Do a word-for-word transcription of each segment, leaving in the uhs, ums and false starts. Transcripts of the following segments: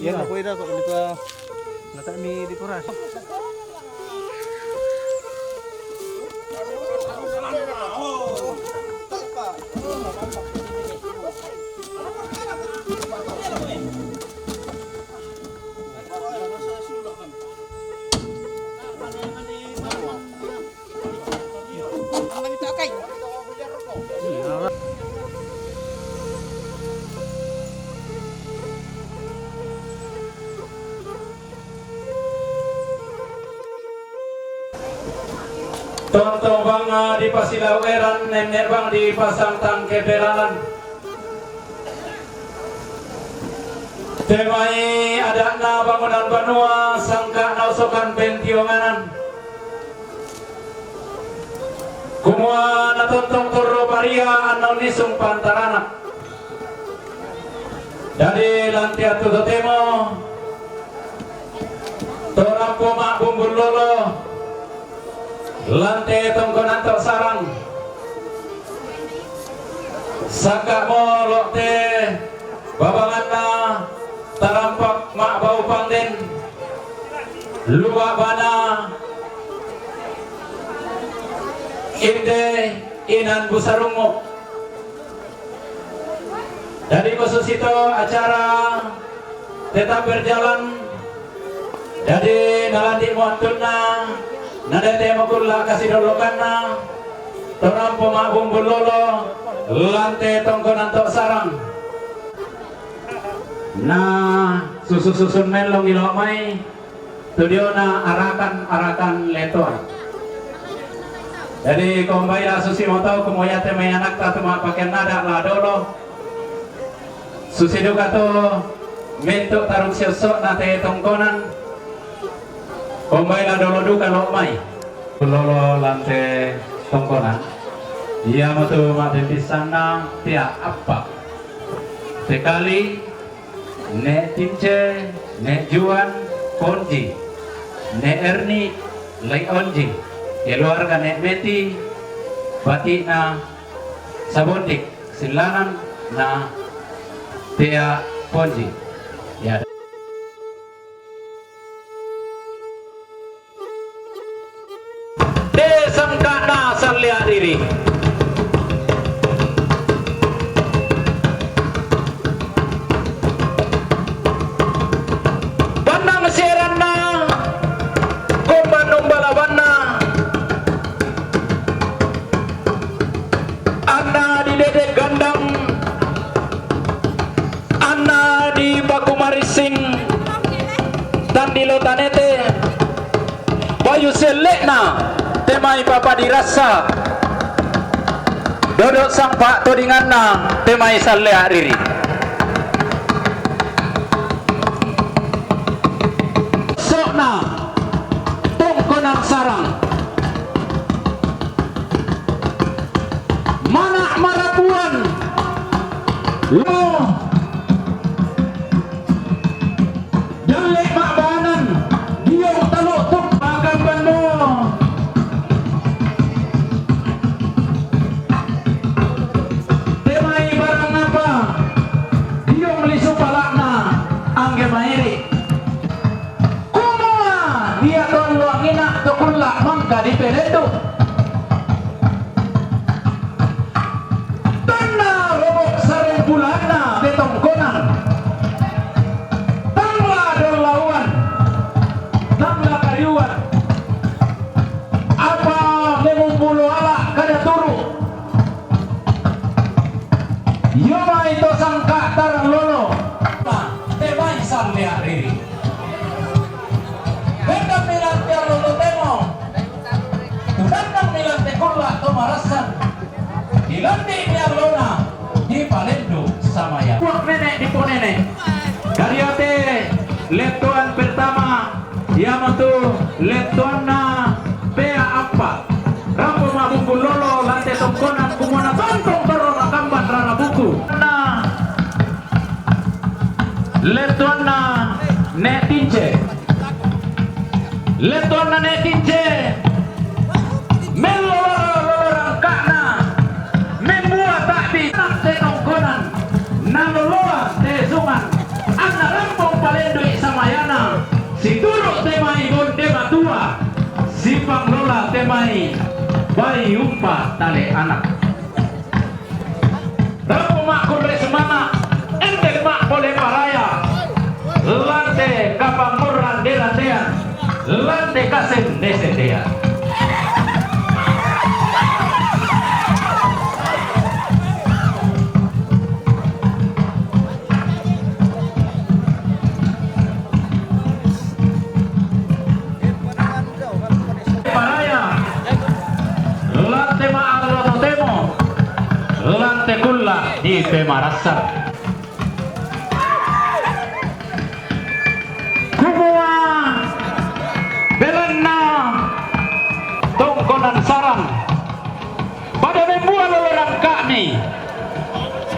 Yan, ako ina, so, dito, nata mi dito ra. Tontong bang, ah, di pasilau eran, nenne bang di pasang tangke peralan. Temai adatna bangunan banua, sangka nausokan pentionganan. Kumua natontong torro paria annau nisung pantaranak. Dadi lantia tu totemo, torampo ma bumbul lolo, lante tongkonan to sarang. Sangka mo lokte babanganna tarampak ma bau pangden, lua bana inde inan busarungu. Dadi ko susito acara tetap berjalan. Dadi nalandi muantunna, nadete makulla kasidolokanna, torampo ma bumbul lolo, lante tongkonan to sarang. Na susu-susun mellong ilo mai, tudiona arakan-arakan letoan. Dadi kombai la susi motau kumua iate mai anakta tu ma pakean nada la dolo. Susi duka tu mentuk taruk siossokna te tongkonan. Kombai la dolo duka lo mai. Lolo lante tongkonan. Ia matu ma pempisanna pia appa. Tekali, ne Tince, ne Juan, Ponji, ne Erni, Lai Onji, keluarga ne Meti, batikna Sabondik, sillanan na Tea Ponji. Ya. Te sangkana salleak riri. Bannang seranna, kombannung balabanna, anna didedek gandang, anna dipakumarissing tandilo tanete, bayu selle'na temai papadirassa, dodok sangpa todinganna temai salleak riri. So'na tongkonan sarang. Mana' marabuan lo dalle' ma'banan diong talu'tuk pakambanno. Temai barang apa diong lisu pala'na angge mairi'. Kumua ia to allo angina to kulla' mangka dipelendu'. Tanna robo' sareng bulanna te tongkonan. Tang la dollauan, tang la kariuan. Apa memumbulo ala' kada turu'. Io mai to sangka' tarang lolo. Te mai salleak riri. Benda menanti allo totemo. Tudan Iyamoto lettuanna Pea Appa. Rampo ma'bumbung lolo lante tongkonan kumua na tontong torro makamban rara buku. Na lettuanna Ne Tince. Lettuanna Ne Tince. Mello lolo, lolo rangka'na, membua ta'bi te tongkonan, naloloa te sungang, anna rampong palendoi samayana, situru' te mai bonde matua, sipanglola te mai bai umpa tale anak. Rampo ma'kurre sumanga', ende' ma'pole paraya, lante kapammurrang derandean, lante kasende-sendean. Paraya, lante ma'allo totemo, lante kulla' dipemarassa. Kumua belanna tongkonan Sarang, pada membua lolo rangka'mi,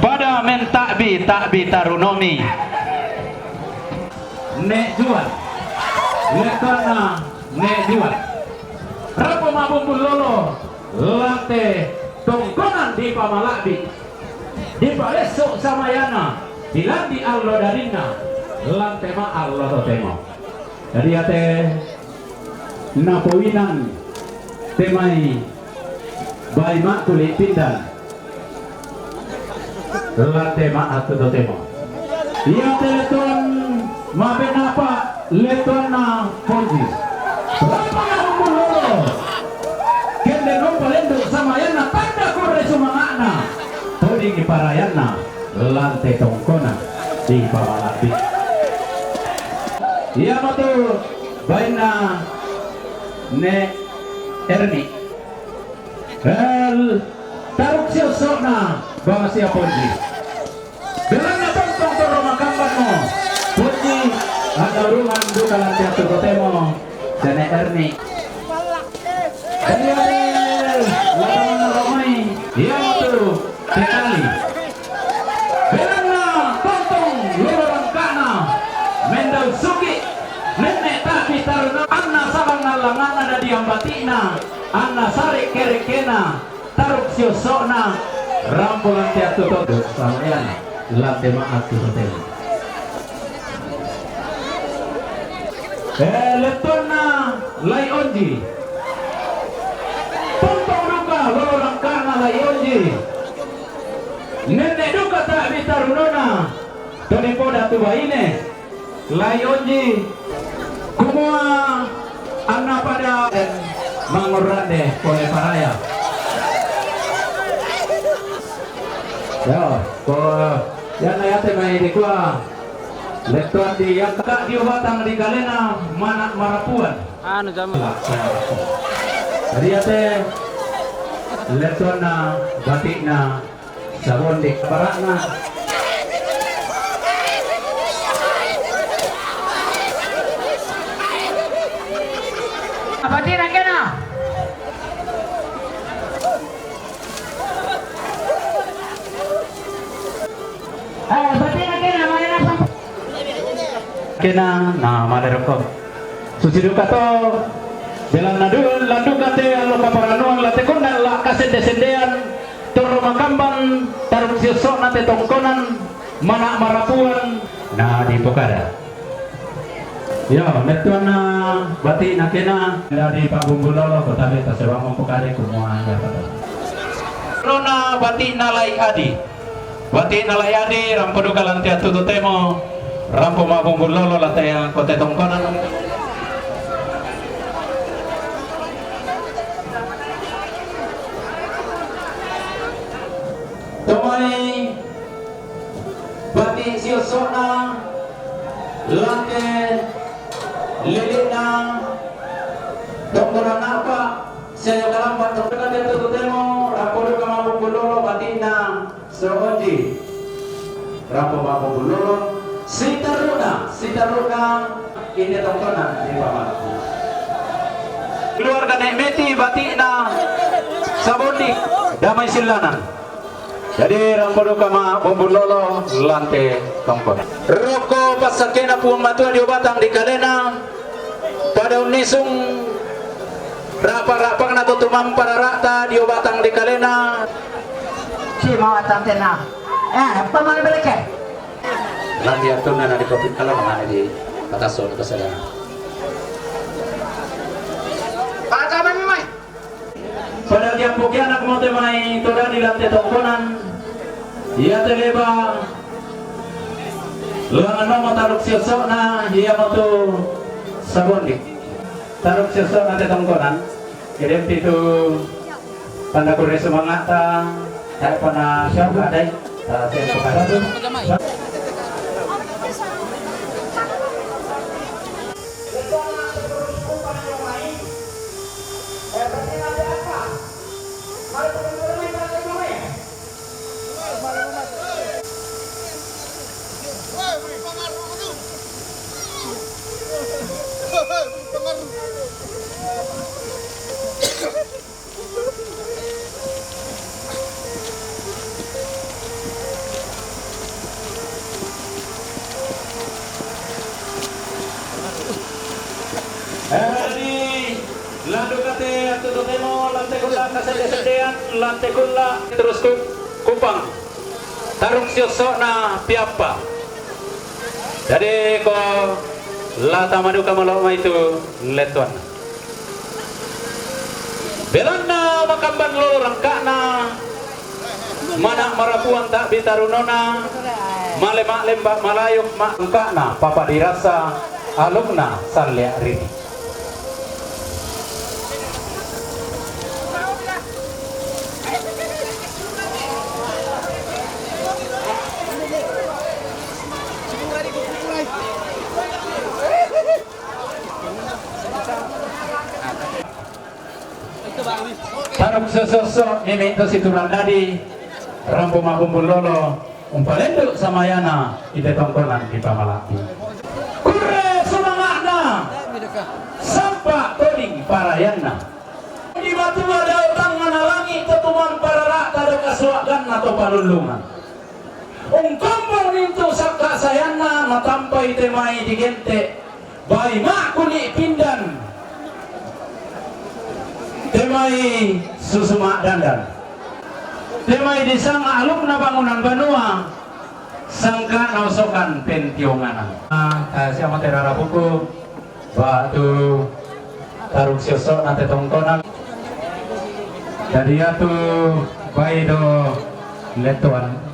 pada menta'bi-ta'bi tarunomi. Ne Juan. Lettuanna Ne Juan. Rampo ma'bumbung lolo lante tongkonan dipamala'bi, dipalesso samayana, dilandi allo darinna, lante ma'allo totemo. Jadi ate napoinang te mai bai ma'kuli' pindang. Lante ma'attu totemo. Iate lettuan ma'benapa lettuanna Ponji. Rampo ma'bumbung lolo. Kende nompa lendu' samayanna tanda kurre sumanga'na. Todingi parayanna lante tongkona dipamala'bi. Iyamotu bainna Ne Erni. El, taruk siosso'na bangsia Ponji. Belanna tontong torro makambanmo. Ponji, annaurungan duka lante attu totemo, Sene Erni. Iya, latanganna romai. Iyamotu, Tekali. Belanna tontong lolo rangka'na, mendau sugi, nenne' ta'bi taruna, anna salang-allanganna dadiang bati'na, anna sare' kerekena, taruk siosso'na, rampo lante attu to-, samayana, lante ma'attu totemo. Eh, lettuanna Lai Onji. Tontong duka lolo rangka'na Lai Onji. Nenne' duka ta'bi tarunona, to dipoda tu baine, Lai Onji. Kumua anna pada mangurrande pole paraya. Yo, ko, ianna iate mai dikua lettuan di, iangka dio batang di kalena mana' marapuan. Anu jama. Jadi iate lettuanna bati'na Sabondi bara'na. Bati'na kena. Eh, bati'na kena, mane napa? Kena, na male rokko. Susi duka to, belanna du-, landuka te allo kaparannuang la te konna la kasende-sendean, torro makambang, taruk siosso'na te tongkonan, mana' marapuan, na dipokada. Yo, lettuanna bati'na kena, na dipa'bumbung lolo, ko tabe' tasewang mempokada kumua iya kata. Nona bati'na Lai Adi. Bati'na Lai Adi, rampo duka lante attu totemo, rampo ma'bumbung lolo lante ko te tongkonan. Tomai bati' siosso'na, lante lili'na, tongkonan apa, Saya kalampa tongkonan attu totemo, rampo duka ma'bumbung lolo bati'na So'ondi. Rampo ma'bumbung lolo, sitaru'na, sitaru'na, Inde tongkonan di pamala. Keluarga Nek Meti bati'na Sabondi, damai sillanan. Jadi rampo duka ma' bumbung lolo lan te tongkonan. Rokko passakena Puang Matua dio batang di kalena, pada unnisung ra'pa-ra'pakna to tumampa rara'ta dio batang di kalena. Sima watang tena. Eh, pamane beleke. Lan diartunna na dikopit kala mangane di patasso na pasadana. Patamami mai. Pada diampoki anak mo te mai to dadi lan te tongkonan. Ia te leba. Langan nomo taruk siosokna, ia mo tu Sabondi. Taruk siosokna te tongkonan. Kedempi tu Tanda kurre sumanga'ta, tae' pana siapa dai, ta siapa dai. Jadi, landu kate attu totemo, lan te kulla kasedde-seddean, lan te kulla terus ku-, Kupang. Tarung siosso'na Piappa. Jadi ko la tama duka molo mai tu lettuanna. Belanna makamban lolo rangka'na, mana marapuang ta'bi tarunona, male ma'lemba malayuk ma'rangka'na, papa dirasa alukna sallea'ri. Tarung sososso mimi to situran dadi, rampo ma'bumbung lolo, umpalendu samayana ite tongkonan di pamala'bi. Kurre sumanga'na, sampa toding parayanna. Di matua dao tangngana langi' to tumampa rara'ta dao kasua'ganna to palullungan. Ungkombong mintu' sakka' sayanna natampai te mai digente', bai ma'kuni' pindan, te mai susu ma'dandan, te mai disanga alukna bangunan banua, sangka'na osokan pentionganan. Ah, eh, siamo te rarapuku, ba'tu tarung siosso'na te tongkonan. Jadi iatu bai do lettuan.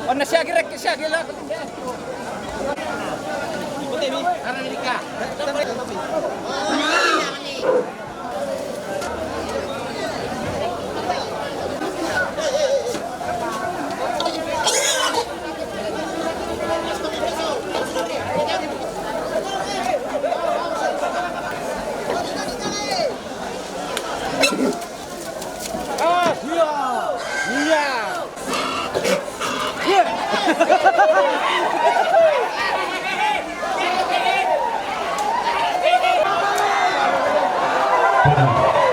Onna siagi rekki siagi la.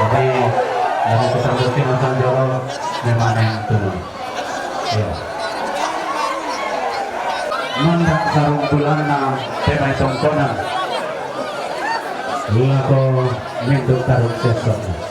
Jadi, dari kesambutnya Mas Anjoro, memang yang turun. Iya. Manda' sarung bulanna te mai tongkonan. Lako mintu' tarung sessona.